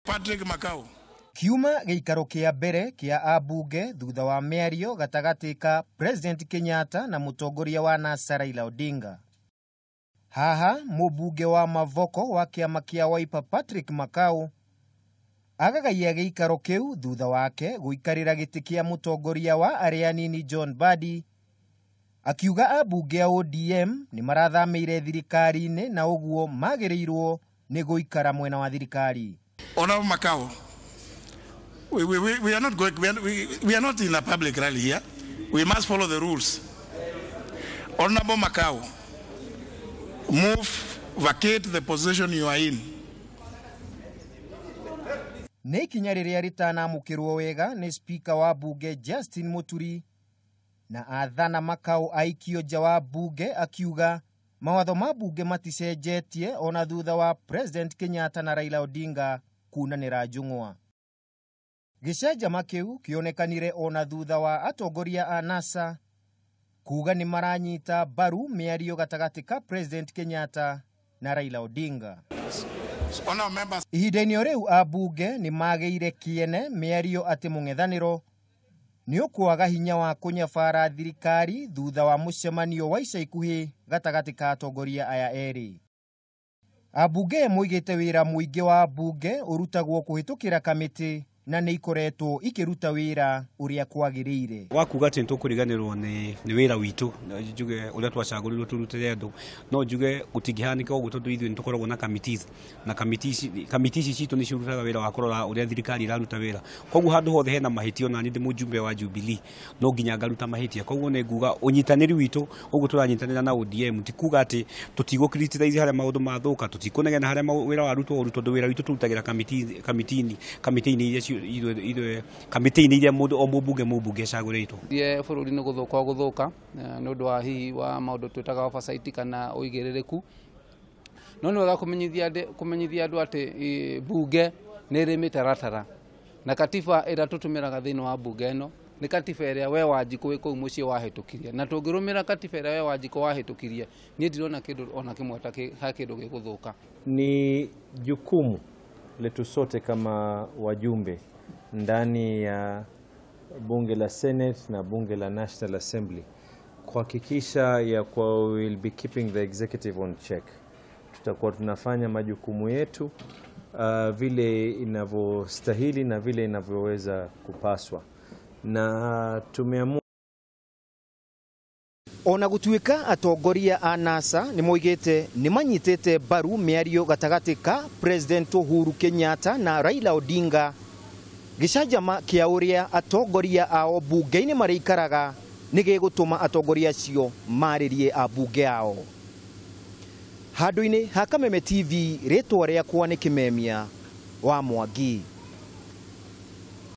Patrick Makau. Kiuma gĩikaro kĩa mbere kĩa ambunge thutha wa mĩario gatagatĩ ka President Kenyatta na mũtongoria wa NASA Raila Odinga. Haha mũmbunge wa Mavoko wa kĩama kĩa Wiper Patrick Makau agagaia gĩikaro kĩu thutha wake gũikarĩra gĩtĩ kĩa mũtongoria wa arĩa anini John Mbadi, akiuga ambunge a ODM nĩ marathamĩire thirikari-inĩ na ũguo magĩrĩirwo nĩ gũikara mwena wa thirikari. Honorable Makau, we are not going, we are not in a public rally here. We must follow the rules. Honorable Makau, move, vacate the position you are in. Nĩ ikinya rĩrĩa rĩtanamũkĩrwo wega nĩ spika wa bunge Justin Muturi, na athana Makau aikio nja wa bunge akiuga mawatho ma bunge maticenjetie ona thutha wa President Kenyatta na Raila Odinga kunanĩra njũng'wa. Gĩcanjama kĩu kĩonekanire ona thutha wa atongoria a NASA kuga nĩ maranyita mbaru mĩario gatagatĩ ka President Kenyatta na Raila Odinga. Ihinda-inĩ o rĩu ambunge nĩ magĩire kĩene mĩario atĩ mũng'ethanĩro nĩ ũkwaga hinya wa kũnyabara thirikari thutha wa mũcemanio wa ica ikuhĩ gatagatĩ ka atongoria aya erĩ. Ambunge moigĩte wĩra mũingĩ wa mbunge ũrutagwo kũhĩtũkĩra kamĩtĩ na nĩ ikoretwo ikĩruta wĩra ũrĩa kwagĩrĩire. Wa kuga atĩ nĩtũkũriganĩrwo nĩ wĩra witũ, njuge ũrĩa twacagũrirwo tũrutĩre andũ, no njuge gũtingĩhanĩka ũguo tondũ ithuĩ nĩtũkoragwo na committees, na kamĩtĩ ici citũ nĩcirutaga wĩra wa kũrora ũrĩa thirikari ĩraruta wĩra. Koguo handũ hothe hena mahĩtia, na niĩ ndĩ mũjumbe wa Jubilee no nginya ngaruta mahĩtia. Koguo nĩ nguga ũnyitanĩri witũ ũguo tũranyitanĩra na ODM ti kuga atĩ tũtigũ criticize harĩa maũndũ mathũka, tũtikũnegena harĩa wĩra warutwo ũru, tondũ wĩra witũ tũrutagĩra kamĩtĩ-inĩ iria kamĩtĩ-inĩ iria mũndũ o mũmbunge acagũrĩtwo. Thiĩ bũrũri nĩ gũthũka gũthũka nĩ ũndũ wa hihi wa maũndũ twĩtaga oversight kana ũigĩrĩrĩku, no nĩ wega kũmenyithia andũ atĩ bunge nĩ ĩrĩ mĩtaratara na katiba ĩrĩa tũtũmĩraga thĩinĩ wa bunge ĩno nĩ katiba ĩrĩa we Wanjikũ wĩ kũu mũciĩ wahĩtũkirie, na tũngĩrũmĩra katiba ĩrĩa we Wanjikũ wahĩtũkirie niĩ ndirona kĩndũ ona kĩmwe ta kĩndũ gĩgũthũka. Ni jukumu letu sote kama wajumbe ndani ya bunge la Senate na bunge la National Assembly kuhakikisha ya kwa we will be keeping the executive on check. Tutakuwa tunafanya majukumu yetu vile inavyostahili na vile inavyoweza kupaswa, na tumeamua. Ona gũtuĩka atongoria a NASA nĩ moigĩte nĩ manyitĩte mbaru mĩario gatagatĩ ka President Uhuru Kenyatta na Raila Odinga, gĩcanjama kĩa ũrĩa atongoria ao bunge-inĩ marĩikaraga nĩ gĩgũtũma atongoria acio marĩrie ambunge ao. Handũ-inĩ ha Kameme TV, rĩtwa rĩakwa nĩ Kĩmemia wa Mwangi.